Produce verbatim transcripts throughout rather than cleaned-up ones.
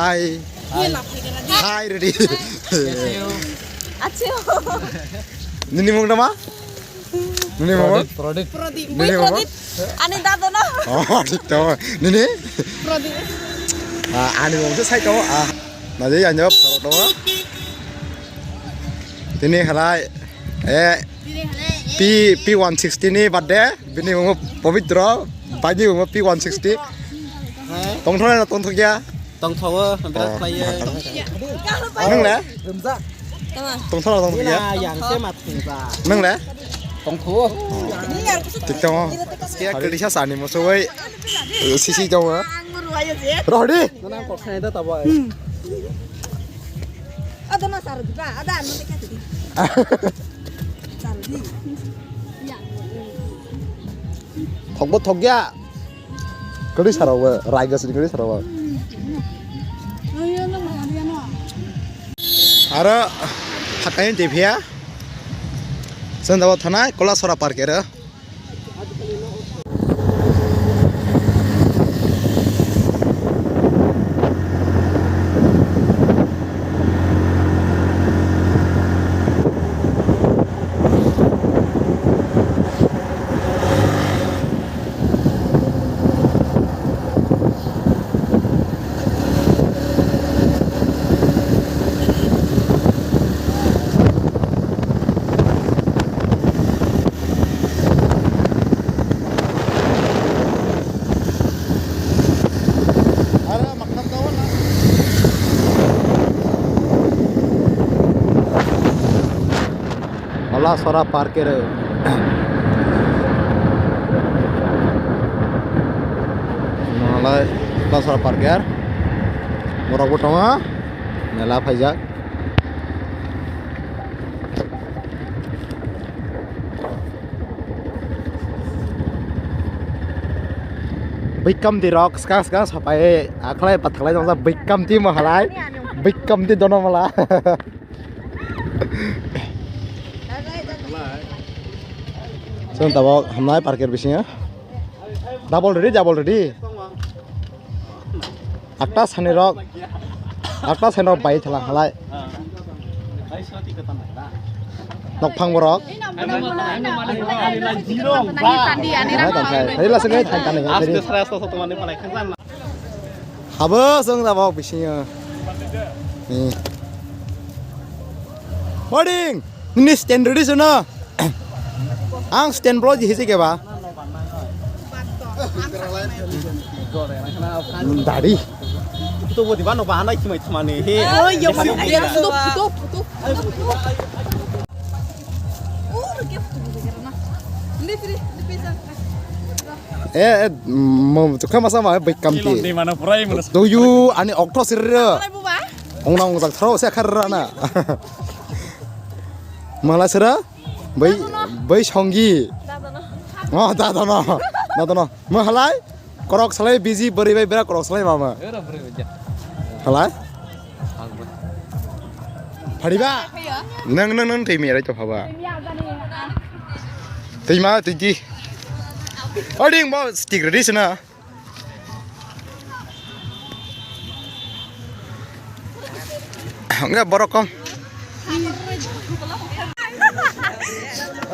Hai. Hai, ready. Achi. Nini mung nama? Nini mung? Pradip, Pradip. Pradip. Nini mung? Pradip. Ani dado no. Oh, thik to. Nini? Pradip. Ah, ani mung se sai to. Ah, na je yang jawab to. Tini halai. Eh, P, P one sixty ni birthday, bini mung Pabitra, bini mung P one sixty. Tongthok na tongthok ya? Tongthogo, hambai khlaiyo. Nung le? Tongthok na tongthok ya? Yang se mat thengba. Nung le? Tongthogo. Tik tong. Skia kali sa sani mo soi. Sisi tong. Rohdi. Nang kok sai da tabo. Ada na sar juga, ada anu dekat tadi. Sar di. Thokbo thokya. Kwrwi sarok bo, raiga sini kwrwi sarok bo. Aro hatai tephiya. Sanda bo thanai Kolasora park ero. Ola sora park ero. Nalai ola sora park er. Borok bo tongo. Mela phaijak. Bwikam di rok skang skang sapai akhlai pathalai nongjak bwikam di mahalai bwikam di dono mala. Chwng tabok hamnai parker bisingo. Double ready, double ready. Akta sani rok, akta sani rok bai thala halai. Nok phang borok. Hai tong khai, hai la sini thang tani. Habo song da bok bisingo. Ni. Morning. Nini stand ready sono. Ang stand bro di hisi ke ba. Dari. Itu buat di mana bahana cuma cuma nih. Oh iya mana dia tutup tutup tutup. Eh, eh, mau tukar masa mah baik kamti. Di mana purai mana. Tuyu ani okto sirre. Ong nang ong jak tharo se kharra na. Mala sira? Bai bai songi. Oh, da da no. Da da no. Mo halai? Korok salai busy bari bai bera korok salai mama. Halai? Phariba? Nang nang nang tei mirai to phaba. Tei ma tei di. Oding bo stick ready sina. Enggak borok kom.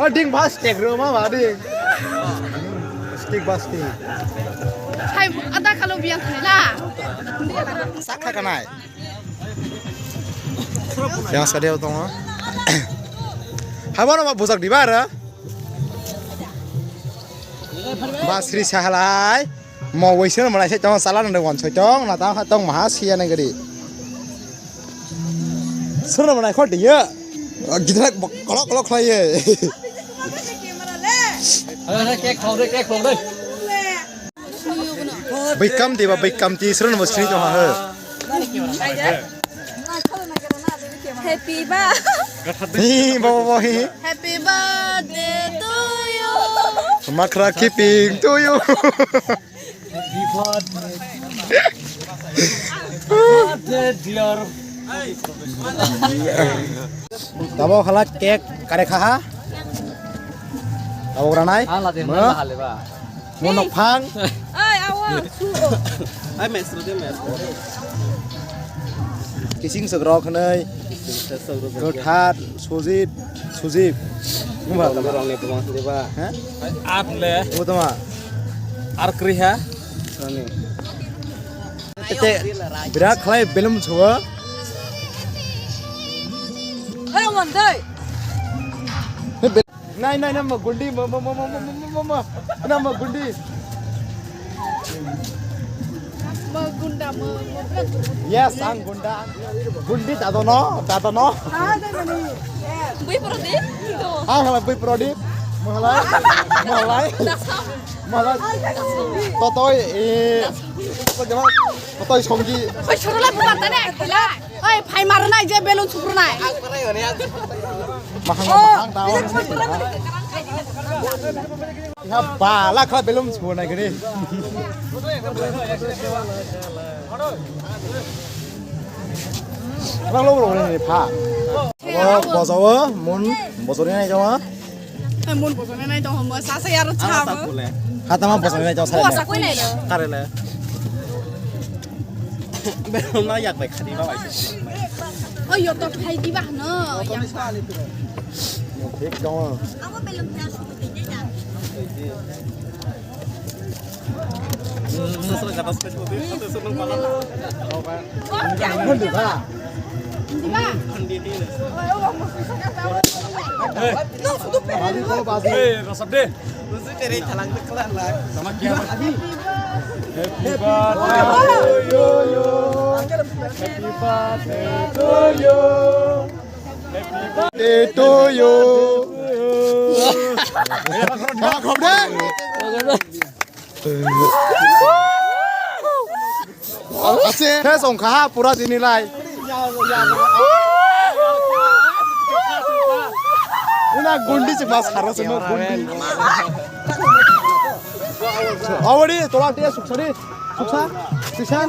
Oh, ding bas stick ro ma ba ding. Stick bas stick. Hai ada kalau biang kena. Sakha kanai. Yang sadeo tongo. Habano ma bujak diba ara? Basri sahalai. Mo waisa manai sai tong chala nang wan sai tong na ta tong maha siya nang gari. Sura manai khot diya. Gidrak kolok kolok khlaiye. Cake khau de, cake khau de. Bai kamti ba bai kamti srwn bo sri tong ha. Happy ba. Hi bo bo hi. Happy birthday to you. Makra keeping to you. Happy birthday. Birthday dear. Tabo khala cake kare khaha. Tabo ranai. Ang la de mo. Mo nok phang. Ai awa su. Ai mesro de mesro. Kising segrok hwnwi. Kising segrok. Gothat, Sujit, Sujib. Wngkha tama? Rongni bwmang sini ba? Hah? At le. Wngkha tama? Ar kriha. Rongni. Tete, birak khlai belum chhuwa. Hey, Wandai. Hey, bel- Nai, nai, nama gundi, ma, ma, ma. Nama gundi. Ma gunda, ma, ma, ma. Yes, ang gunda. Gundi, dado no, dado no. Ah, dai mani. Bui Prodip? Ang hala bui Prodip. Mahalai, mahalai, mahalai. Totoi, eh, totoi songgi. Oi, sorola buka tane, kila. Oi, phai marnai je belun suprunai. Mahang, mahang, tao. Ya, bala kha belun suprunai gini. Rang lo, lo, ni pha. Oh, bozo, mun, bozo ni nai jawa. Mun bozo ni nai jawa, mo sa sa yar cha mo. Hata ma bozo ni nai jawa sa. Mo sa koi nai lo. Kare le. Belum na yak bai khadi ba bai. Oh, yo to khai di ba no. Yak. Thik dong. Amo belum na su de ya. Happy birthday to you. Happy birthday to you. Ase, he song kha pura dini lai. Una gundi se mas haro se no gundi. Awari tola te suksari, suksa, sisa.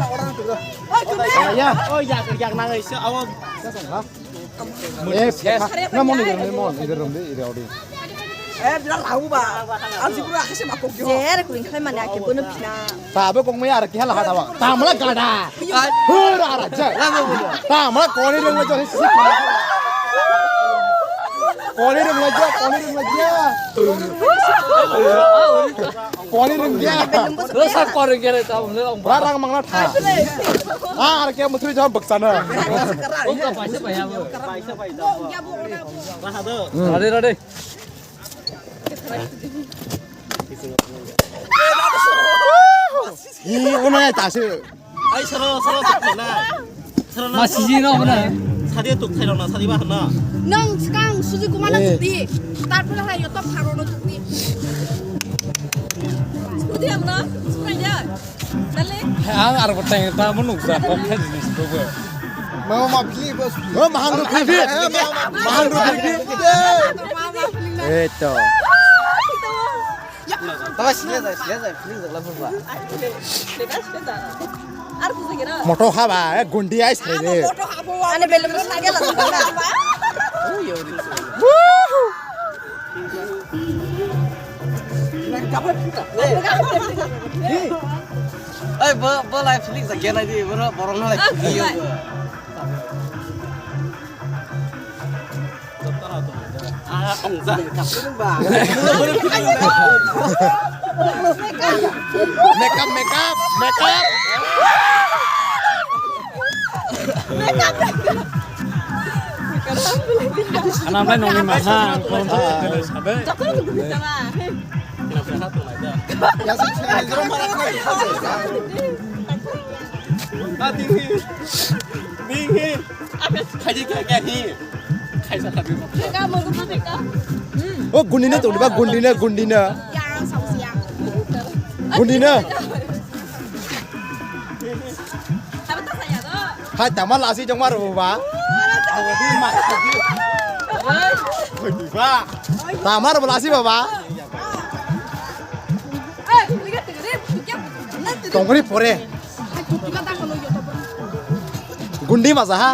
Ya. Oh, yak, yak nang ise awang. Eh, na mon ider, mon ider rom de, ider odi. Eh, bilang lau ba. Ang sipura kasi makok yo. Jer kuing khai mane ake bono pina. Tabe kong maya ar kihal hata ba. Tamla gada. Hur ara ja. Tamla koni rong la jo. Koni rong la jo, koni rong la jo. Koni rung dia. Lo sa kor rung dia ta le ong. Ra rang mang na tha. Ah, ar ke mutri jawab baksa na. Ong ka paisa paya bo. Ready, ready. Hi, ono ya ta se. Ai, soro, soro, soro, soro, soro, ma siji no, mana? Sadi tuk thai rok na, sadi ba na. Nang skang suji kuma na tukdi. Tar pula hai yoto pharo no tukdi. Scooty ang na, scooty ya. Dale. Ang ar ko teng ta mo nuk sa ko khe jinis ko bo. Mama ma phili bas. Oh, mahang ro phili. Mahang ro phili. Eto. Tama sile jai, sile jai, feeling jagla phurba. Moto haba, eh, gundi ai sile. Ane belum lagi lah. Eh, bo, bo lai feeling jagla di, bo, borong lai feeling. Ah, ongja. Makeup, makeup, makeup. Anam lai nongni maha, kon sabe. Dinghi. Dinghi. Khaji kya kya hi? Khaisa khabi. O gundina to ba gundina gundina. Gundina. Hai tama lasi jong mar ba. Ba. Tama lasi ba ba. Tongri pore. Gundi maza ha.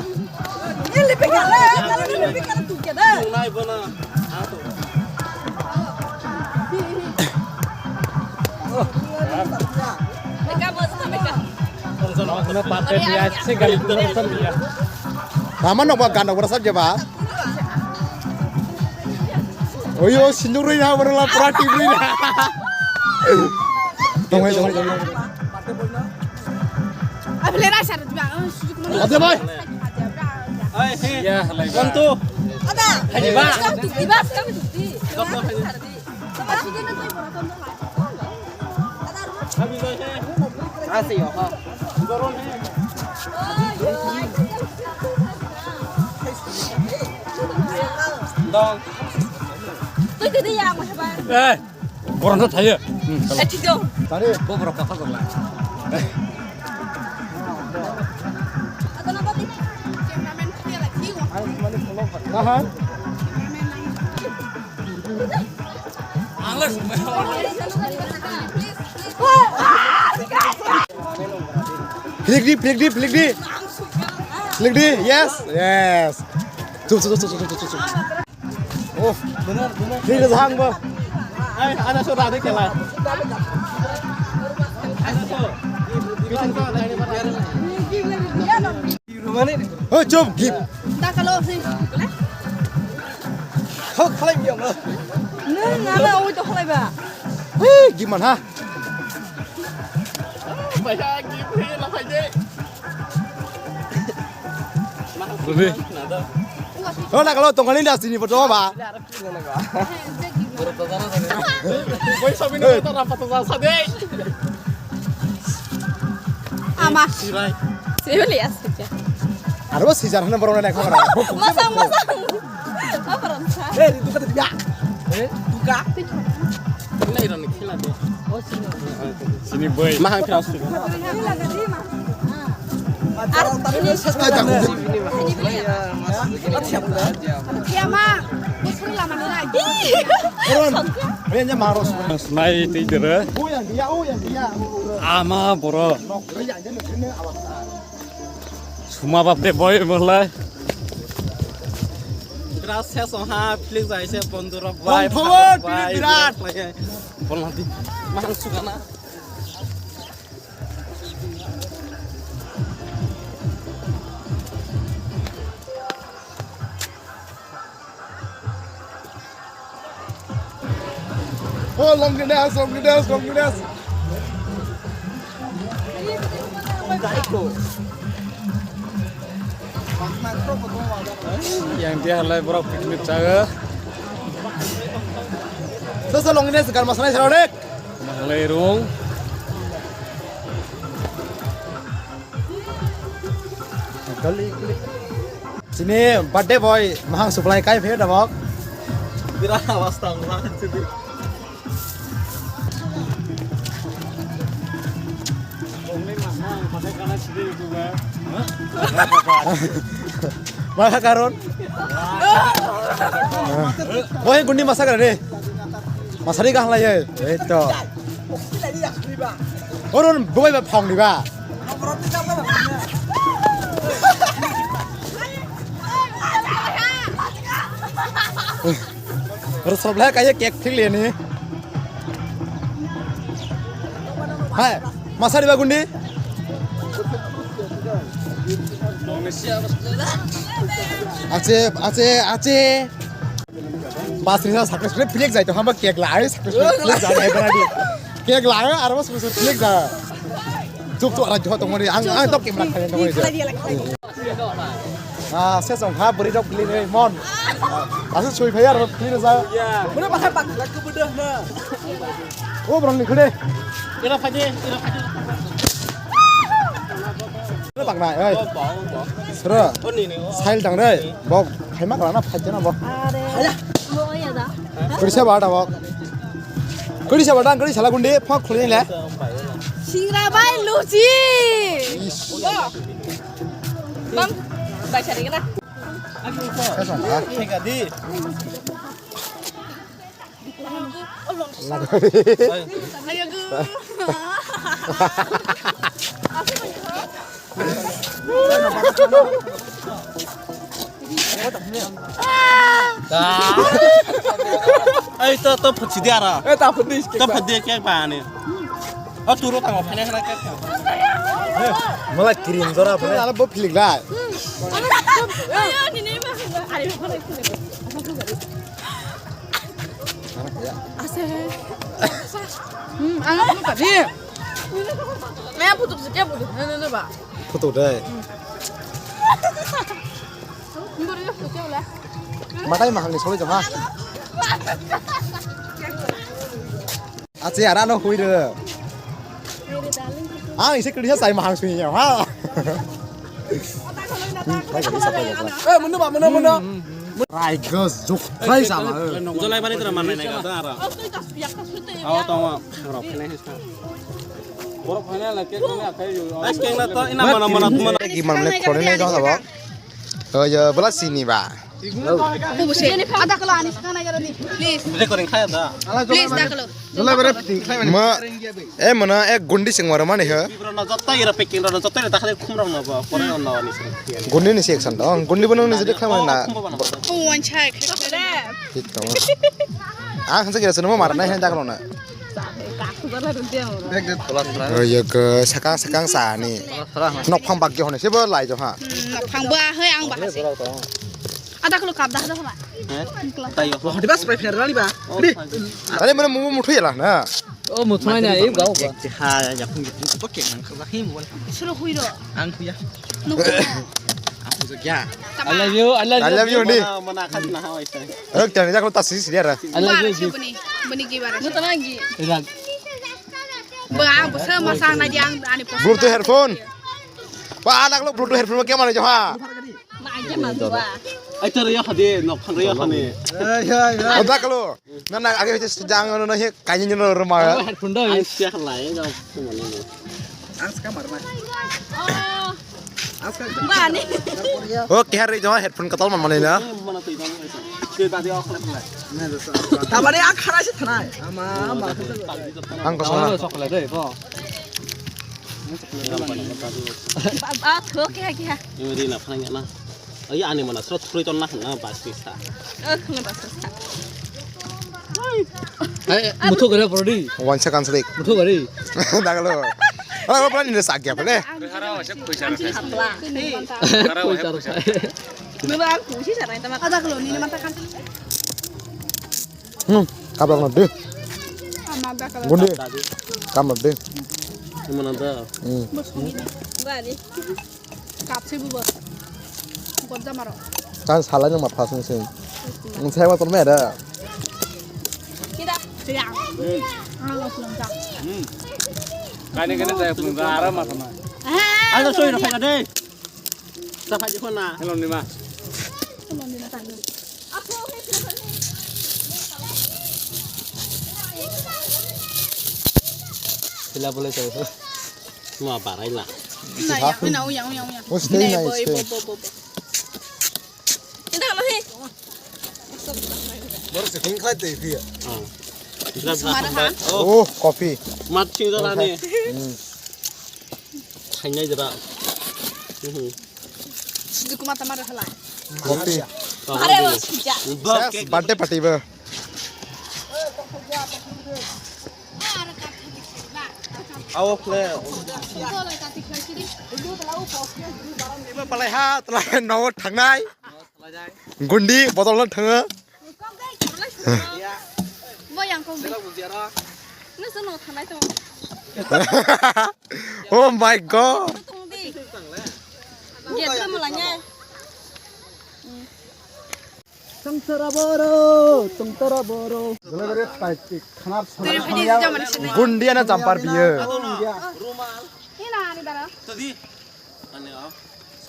Meka, meka. Meka, meka. Tama nokba ganda bora sab jeba. Oyo sinjung rui na bora la pura tip rui na. Tongoi tongoi tongoi. Abile ra sar diba. Ade bai. Ya, halai ba. Ada. Hai ba. Sekarang tukti ba, sekarang tukti. Eh, borok no thaio. Eh, thik dong. Tare. Bo borok kotha gorla. Aha. Flick di, flick di, flick di. Flick di, yes, yes. Chup, chup, chup. Oh, flick di jahang bo. Ai, ada so rade kela. Ada so. Hoi, chup, gip. Da kalo sing. Hok, khalai biang lo. Nang ngala oi to khalai ba. Hei, gip man ha. Baya gip he la phai de. Rubi. Ho na kalo tongani da sini boto ba. Bai sabini ta rampa ta sa de. Ama. Sirai. Sibili asik ya. Aro sijar hana borok na khobor. Masang masang. Apa ramsa? Eh, itu kata dia. Eh, buka. Ini iran khela de. Oh, sini. Sini boy. Mahang khela su. Yama, musul lama nai. Ron, ren ya maros. Snai ti dere. Oh, yang dia, oh, yang dia. Ama boro. Nok, yang dia nak kena awak. Suma bap de boy molai. Gracias, ha, please, aise bondhu rok bai. Bondhu, bondhu, birat. Boladi, mahang sugana. Oh, long distance, long distance, long distance. Yang dia halai borok picnic chaga. Sasa long distance kar masanai sarok. Mahalai rung. Sini birthday boy mahang supply kai phe dabok. Birat awasta wala sini. Mala karon. Boy gundi masa kare. Masari ka halai, eh. Eto. Orun bubai ba phong ni ba. Oro soblai kaiye cake thik le ni. Hai, masari ba gundi. Ache, ache, ache. Pas risa sakre sakre flick jai to hamba cake lai sakre sakre flick jai hai bana di. Cake lai aro sakre sakre flick jai. Chuk chuk ara jho tongmani ang ang tok camera khai tongmani. Ah, se song ha buri dok bili nei mon. Asu sui phai aro flick jai. Mura bahai bak lak ke bedah na. O borok ni khode. Ira phaide, ira phaide. Ira bak nai, oi. Sura. Sail tang dai. Bok, hai mak rana phaide na bok. Are. Bo ya da. Kuri sa ba da bok. Kuri sa ba da, kuri sala gundi, phok khuli le. Singra bai luchi. Bang, bai sari kena. Thik adi. Ai to to phutsi dia ra. Eh, ta phutdi. To phutdi kek ba ani. O turo tang phane phane kek. Mala kirim jora phane. Ala bo philik lai. Hmm, ang ano ka di. Maya putuk sih, dia putuk. Nana, nana, ba. Putuk deh. Matai mahal ni soli jama. Achi ara no hui re. Ang isi kerja saya mahal sui ya ha. Eh, menu ba, menu, menu. Rai gas juk rai sama. Jolai bari tera mana nai kata ara. Aw tama rok kene hista. Borok kene la ke kene akai yo. Ais keng na to ina mana mana mana. Ki man le khore nai jang sabo. Oh ya bela sini ba. Ada kalau anis kana gara ni. Please. Recording khaya da. Please da kalau. Jolai bari piti khai mani. Ma. Eh, mana ek gundi sing wara mani ha. Bibro na jotta ira packing ro na jotta ira takhale khum ro na ba, pore ro na ni sing. Gundi ni section to, gundi bono ni jodi khamani na. Oh, one check. Thik to. Ah, hansa gira sunu mar na hen daklo na. Oh, ya ke sakang sakang sa ni. Nok phang bak ge hone se bo lai jo ha. Nok phang ba hoi ang ba ha se. Ada kalau kap dah dah ba. Tayo. Hoti bas pai phina rani ba. Di. Are mana mu mu thuya la na. Oh, muthunai na, eh, gao, gao. Ek ha, ya, phung, phung, to keng nang kha, him, wal. Suro hui ro. Ang hui ya. No. Aku tu kya? I love you, I love you. I love you, ni. Mana, mana, khas na, ha, wai, sai. Ek tani jak lo ta sisi dia ra. I love you, Bani, Bani ki bara. No, tanang ki. Rak. Ba, ang, sa, masang na, jang, ani, Bluetooth headphone. Ba, anak lo Bluetooth headphone, kya mana, jo, ha? Ma, aja, ma, dua. Ai, tar, ya, hade, nok, phan, ya, hane. Ai, ai, ai. Oda kalo. Na na age hoite jang no he kaini no roma. Headphone do. Ai sia lai ga kumani. Ang ska marna. Oh. Ang ska. Bani. O ke hari jo headphone katal man mani na. Mana tei dong. Ke ba dia okhla lai. Tabari ang khara se thanai. Ama ama. Ang ko sala. Chocolate dei ko. Ba ba thok ke ha ke ha. Yo di na phang ya na. Ai ani mana srot throi ton na khna bas pisa. Oh, khna bas pisa. Hai, muthuk gare porodi. One second, srik. Muthuk gare. Dagalo. Ala ko plan ni sa kya pale. Ang sini hapla. Hei. Nubang kusi sarai tama. Ada kalau ni mata kan. Hmm, kabak na de. Ama da kalau. Gundi. Kamar de. Mana da. Hmm. Bos kundi. Bani. Kapsi bu bos. Bos jamaro. Tan salai nang ma phasung sing. Nang sai ma ton me da. Kida. Siang. Hmm. Ah, pulang jam. Hmm. Kani kani saya pulang jam, aram ma sana. Ah, ada soi rasa kade. Sapa jikona. Hello, Nima. Hello, Nima, tanggung. Sila boleh tahu. Mau apa, Raila? Nah, ya, uyang, uyang, uyang, uyang. Oh, stay nice, stay. Ini kalau, hei. Baru sih, kengklat deh, dia. Oh. Semara, ha? Oh, coffee. Mat sing jalan nih. Hmm. Thainai jora. Mhm. Suzuku mata mara halai. Kopi. Are wa sija. Birthday party ba. Awo khle. Iba palai ha, tla no thangnai. Gundi botol no thanga. Bo yang kong bi. Nasa no thanai to. Oh my God. Tong di. Gate to malanya. Tongtara boro, tongtara boro. Delivery fight khanar. Tiri phidi jama ni sini. Gundi ana jampar biyo. Ina ani bara. Tadi.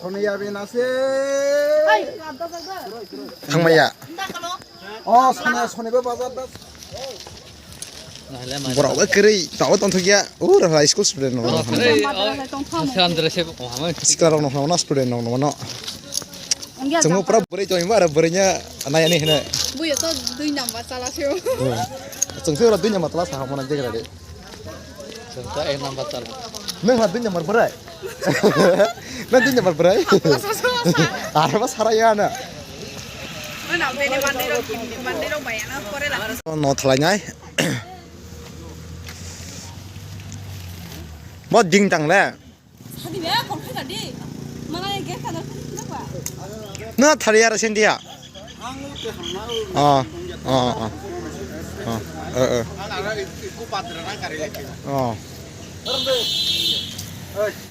Sonia bena se. Hai, abda abda. Thangmaya. Oh, Sonia, Sonia ba bazar da. Borok ba kwrwi, tabo tongthok ya. Ura high school student no. Selam dere se. Sikla rok no, no student no, no. Chungo pura bwrwi tong ba, bwrwi nya nai ani hene. Buyo to dui number chala se. Chungse ora dui number chala sa hamana jegra de. Chwng ta ek number chala. Nwng ha dui number bwrwi. Nwng dui number bwrwi. Asa, asa, asa. Arba sara ya na. Mana bini mandi rok, bini mandi rok bayana pore la. No thalai nai. Bo ding tang le. Hadi ya, kon kha di. Mana ye gate kana. No thari ara sendia. Oh, oh, oh. Oh, eh, eh. Oh.